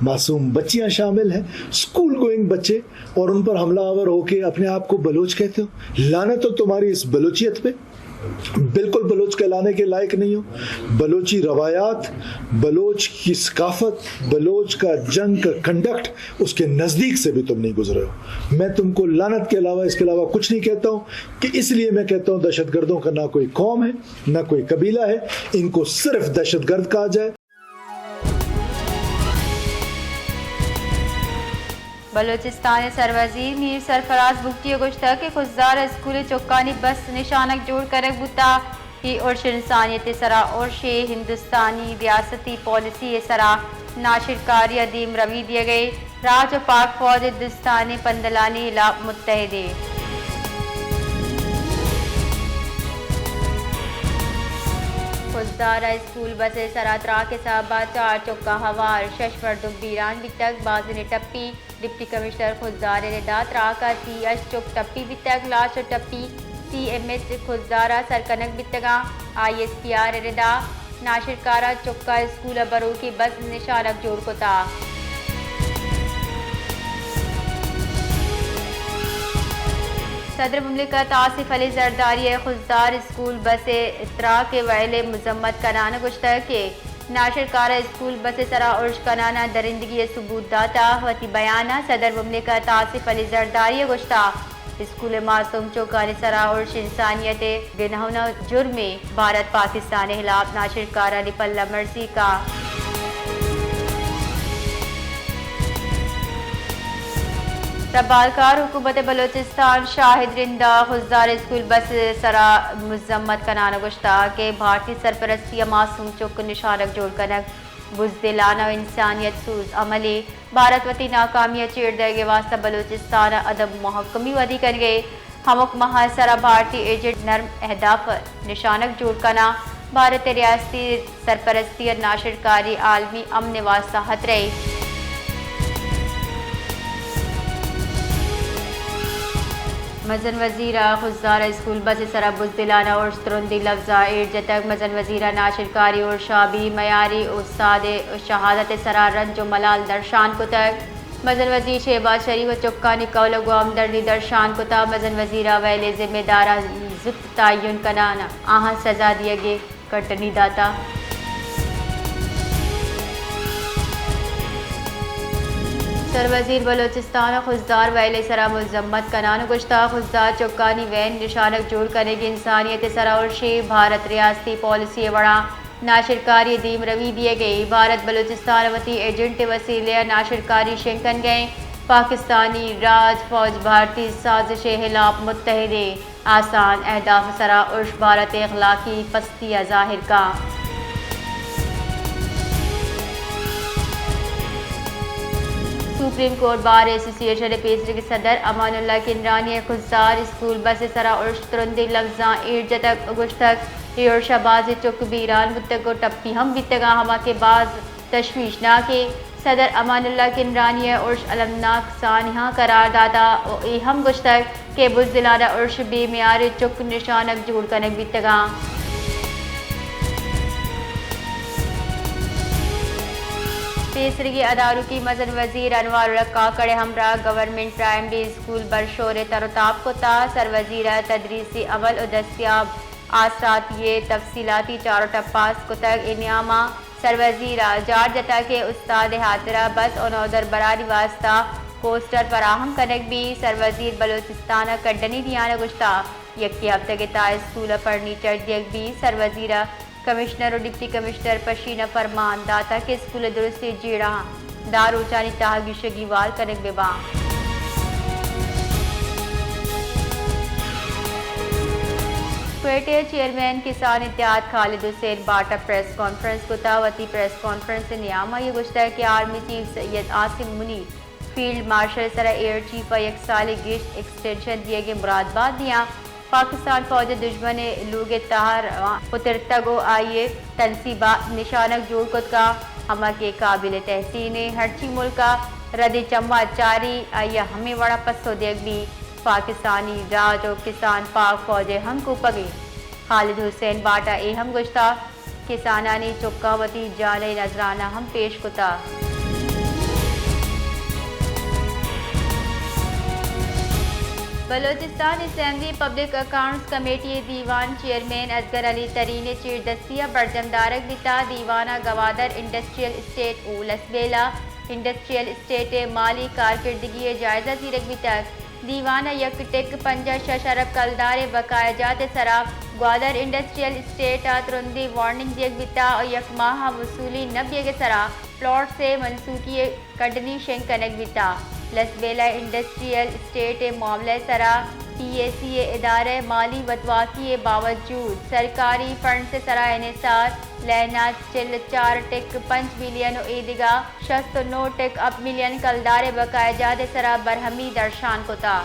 معصوم بچیاں شامل ہیں، اسکول گوئنگ بچے، اور ان پر حملہ آور ہو کے اپنے آپ کو بلوچ کہتے ہو۔ لعنت ہو تمہاری اس بلوچیت پہ، بالکل بلوچ کہلانے کے لائق نہیں ہو۔ بلوچی روایات، بلوچ کی ثقافت، بلوچ کا جنگ کا کنڈکٹ، اس کے نزدیک سے بھی تم نہیں گزرے ہو۔ میں تم کو لعنت کے علاوہ، اس کے علاوہ کچھ نہیں کہتا ہوں، کہ اس لیے میں کہتا ہوں دہشت گردوں کا نہ کوئی قوم ہے، نہ کوئی قبیلہ ہے، ان کو صرف دہشت گرد کہا جائے۔ بلوچستان ءِ سروزیر میر سرفراز بگٹی ءَ گوشتگ کہ خضدار ءَ اسکول ءِ چکانی بس نشانگ جوڑ کنگ بوتگ۔ اے ارش انسانیت ءِ سرا ارشے، ہندوستانی ریاستی پالیسی ءِ سرا ناشرکاری ءَ دیمروی دیگ ءَ راج ءُ پاک فوج ءِ دستانیں پندلانی ہلاپ متحد ایں۔ خضدار ءَ اسکول بس ءِ سرا تراک ءِ سبب ءَ چار چک ءَ ہوار، شش مردم بیران بیتگ، بازینے ٹپی۔ ڈپٹی کمشنر خضدار ءِ ردا تراک ءَ سی ءُ ہشت چک ٹپی بیتگ، لاش ءُ ٹپی سی ایم ایچ خضدار ءَ سر کنگ بیتگ اَنت۔ آئی ایس پی آر ءِ ردا ناشرکاراں چک ءَ اسکول ءَ بروکیں بس نشانگ جوڑ کتگ۔ صدر مملکت آصف علی زرداری ءَ خضدار اسکول بس ءِ تراک ءِ ویل ءِ مذمت کنان ءَ گوشتگ کہ ناشرکار ءَ اسکول بس ءِ سرا ارش کنان ءَ درندگی ءِ ثبوت داتگ۔ وتی بیان ءَ صدر مملکت آصف علی زرداری ءَ گوشتگ، اسکول ءِ معصوم چکانی سرا ارش انسانیت ءِ گناہ ءُ جرمے، بھارت پاکستان ءِ ہلاپ ناشرکارانی پلہ مرزی کا۔ ربالکار حکومت بلوچستان شاہد رند ءَ خضدار اسکول بس ءِ سرا مذمت کنان ءَ گوشتگ کہ بھارتی سرپرستی ءَ معصوم چک نشانگ جوڑ کنگ بزدلانہ ءُ انسانیت سوز عملے۔ بھارت وتی ناکامی ءِ چیر دئیگ ءِ واستہ بلوچستان ءَ عدم محکمی ودی کنگ ءَ ہمک ماہ ءِ سرا بھارتی ایجنٹ نرم اہداف ءَ نشانگ جوڑ کناں۔ بھارت ءِ ریاستی سرپرستی ءِ ناشرکاری عالمی امن ءِ واستہ خطرہ اے۔ مزن وزیر ءَ خضدار ءِ اسکول بس ءِ سرا بزدلانہ ارش ترندیں لبزاں ایر جتگ۔ مزن وزیر ءَ ناشرکاری ارش ءَ بے میاری استاد ءِ شہادت ءِ سرا رنج ءُ ملال درشان کتگ۔ مزن وزیر شہباز شریف ءَ چکانی کہول ءَ گوں ہمدردی درشان کتگ۔ مزن وزیر ءَ ویل ءِ ذمہ داراں زوت تعین کنان ءَ آہاں سزا دیگ ءِ کٹنی داتگ۔ سروزیر بلوچستان ءَ خضدار ویل ءِ سرا مذمت کنان ءَ گوشتگ، خضدار چکانی وین نشانگ جوڑ کنگ انسانیت ءِ سرا ارشے، بھارت ریاستی پالیسی ءِ وڑا ناشرکاری ءِ دیمروی دیگ ءَ، بھارت بلوچستان ءَ وتی ایجنٹ ءِ وسیلہ ءَ ناشرکاری شنگ کنگ ءَ اِنت۔ پاکستانی راج فوج بھارتی سازش ءِ ہلاپ متحد اِنت۔ آسان اہداف ءِ سرا ارش بھارت ءِ اخلاقی پستی ءَ ظاہر کنت۔ سپریم کورٹ بار ایسوسی ایشن ءِ پیسریگیں صدر امان اللہ کنرانی ءَ خضدار اسکول بس ءِ سرا ارش ترندیں لبزاں ایر جتگ ءُ گوشتگ، اے ارش ءَ بازیں چک بیران بوتگ ءُ ٹپی ہم بیتگ اَنت، ہما کہ باز تشویشناک اِنت۔ صدر امان اللہ کنرانی ءَ ارش المناک سانحہ قرار داتگ ءُ اے ہم گوشتگ کہ بزدلانہ ارش بے میاریں چک نشانگ جوڑ کنگ بیتگ اَنت۔ پیسریگیں ادارکی مزن وزیر انوار الحق کاکڑ ءِ ہمراہ گورنمنٹ پرائمری اسکول برشور ءَ تر ءُ تاب کتگ۔ سروزیر ءَ تدریسی عمل ءُ دستیاب آسراتی ءِ تفصیلاتی چار ءُ ٹپاس کتگ۔ اے نیام ءَ سروزیر ءَ جار جتگ کہ استاد ءِ ہاترا بس ءُ نودربرانی واستہ کوسٹر فراہم کنگ بیت۔ سروزیر بلوچستان ءَ کڈنی دیان ءَ گوشتگ، یکے ہفتگ ءِ تہا اسکول ءَ فرنیچر دیگ بیت۔ سروزیر ءَ کمشنر ءُ ڈپٹی کمشنر پشین ءَ فرمان داتگ کہ اسکول ءِ درستیں جیڑہاں دہ روچانی تہا گیشگی وال کنگ بہ باں۔ کوئٹہ ءِ چیئرمین کسان اتحاد خالد حسین باٹ ءَ پریس کانفرنس کتگ۔ وتی پریس کانفرنس ءِ نیام ءَ آئی ءَ گوشتگ کہ آرمی چیف سید عاصم منیر فیلڈ مارشل ءِ سرا ایئر چیف ءَ یک سالے گیش ایکسٹینشن دیگ ءِ مراد بات دیاں۔ پاکستان فوج ءَ دژمن ءِ لوگ ءِ تہا رواں پترتگ ءُ آئی ءِ تنصیباں نشانگ جوڑ کتگ اَنت، ہما کہ قابل تحسین اِنت۔ ہرچی ملک ءَ ردیں چماں چاریت، آئی ءَ ہمے وڑا پسو دیگ بیت۔ پاکستانی راج ءُ کسان پاک فوج ءِ ہمکوپگ اَنت۔ خالد حسین باٹ ءَ اے ہم گوشتگ، کسانانی چکاں وتی جان ءِ نذرانہ ہم پیش کتگ۔ Balochistan assembly public accounts committee ءِ دیوان چیئرمین اصغر علی ترین ءِ چیردستی ءَ برجم دارگ بیتا۔ دیوان ءَ گوادر انڈسٹریل اسٹیٹ ءُ لسبیلہ انڈسٹریل اسٹیٹ ءِ مالی کارکردگی ءِ جائزہ زیرگ بیتگ۔ دیوان ءَ یک ٹک پنجاہ شش ارب کلدار ءِ بقایا جات ءِ سرا گوادر انڈسٹریل اسٹیٹ ءَ ترندیں وارننگ دیگ بیتا ءُ یک ماہ ءَ وصولی نہ بیگ ءِ سرا پلاٹس ءِ منسوخی ءِ کڈنی شنگ کنگ بیتا۔ لسبیلہ انڈسٹریل اسٹیٹ ءِ معاملہ ءِ سرا پی اے سی ءِ ادارہ مالی وتواکی ءِ باوجود سرکاری فنڈز ءِ سرا انحصار، لائن ءَ چل ءُ چار ٹک پنچ بلین ءُ ایدگہ شست ءُ نو ٹک ہپت ملین کلدار ءِ بقایا جات ءِ سرا برہمی درشان کتا۔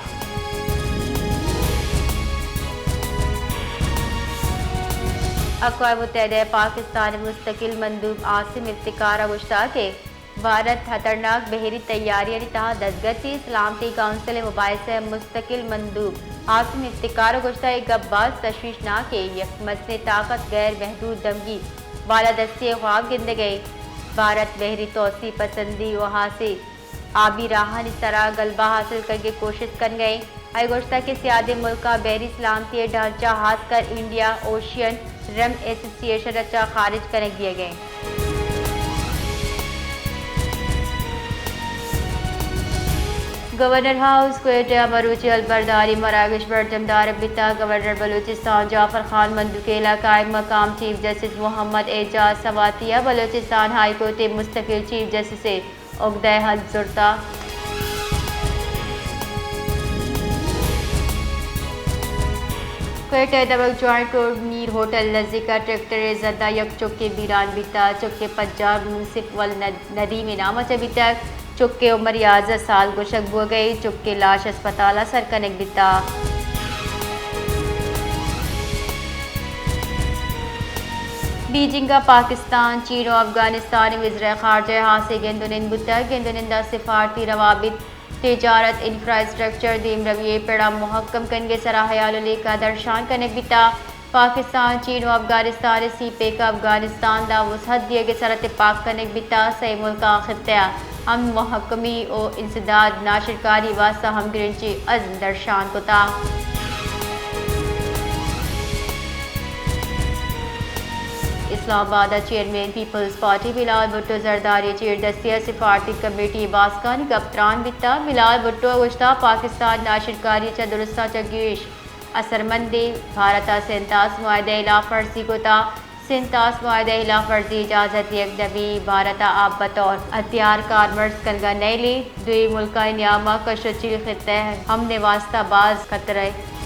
اقوام متحدہ ءِ پاکستان ءِ مستقل مندوب عاصم افتخار ءَ گوشتگ کہ بھارت خطرناک بحری تیاریانی تہا دزگٹی، سلامتی کونسل ءِ مباحث ءِ مستقل مندوب عاصم افتخار ءَ گوشتگ، اے گپ باز تشویشناک ءَ، یک مزنیں طاقت غیر محدود دمگی بالادستی ءِ خواب گندگ ءَ۔ بھارت بحری توسیع پسندی ءُ ہاسیں آبی راہانی سرا غلبہ حاصل کنگ ءِ کوشست کنگ ءَ اِنت۔ آئی ءَ گوشتگ کہ سیادیں ملکاں بحری سلامتی ءِ ڈھانچہ، خاص کر انڈین اوشین رم ایسوسی ایشن ءَ چہ خارج کنگ دیگ ءَ اِنت۔ گورنر ہاؤس کوئٹہ ءَ مروچی ہلبرداری مراگش برجم دارگ بیتگ۔ گورنر بلوچستان جعفر خان مندوخیل ءَ قائم مقام چیف جسٹس محمد اعجاز سواتی ءَ بلوچستان ہائی کورٹ ءِ مستقل چیف جسٹس ءِ عہدہ ءَ ہلک زرتگ۔ کوئٹہ ءِ دمگ جوائنٹ روڈ میر ہوٹل نزیک ءَ ٹریکٹر ءِ زد ءَ یک چکے بیران بیتگ۔ چک ءِ پجار یوسف ول ند-، ندیم ءِ نام ءَ چہ بیتگ۔ چک ءِ عمر یازدہ سال گوشگ بوگ ءَ اِنت۔ چک ءِ لاش ہسپتال ءَ سر کنگ بیتگ۔ بیجنگ ءَ پاکستان، چین ءُ افغانستان ءِ وزرائے خارجہ ءِ ہاسیں گند ءُ نند بوتگ۔ گند ءُ نند ءَ سفارتی روابط، تجارت، انفراسٹرکچر، دیمروی ءِ پڑ ءِ مھکم کنگ ءِ سرا ہیال ءُ لیکہ درشان کنگ بیتگ۔ پاکستان، چین ءُ افغانستان ءِ سی پیک ءَ افغانستان ءَ وسعت دیگ ءِ سرا تپاک کنگ بیتگ۔ سئے ملکاں خطہ ءِ امن، مھکمی ءُ انسداد ناشرکاری ءِ واستہ ہمگرنچی عزم درشان کتگ۔ اسلام آباد ءَ چیئرمین پیپلز پارٹی بلال بھٹو زرداری ءِ چیردستی ءَ سفارتی کمیٹی ءِ باسکانی گپ تران بیتگ۔ بلال بھٹو ءَ گوشتگ، پاکستان ناشرکاری ءَ چہ درستاں چہ گیش اثرمندیں، بھارت ءَ سینتاس معاہدہ ءِ ہلاف ورزی کتگ۔ سینتاس معاہدہ ءِ ہلاف ورزی ءِ اجازت دیگ نہ بیت۔ بھارت ءَ آ بطور ہتھیار کارمرز کنگ ءَ نئیلیت۔ دوئیں ملکانی نیام ءَ کش ءُ چیل خطہ ءِ امن ءِ واستہ باز خطرہ ءِ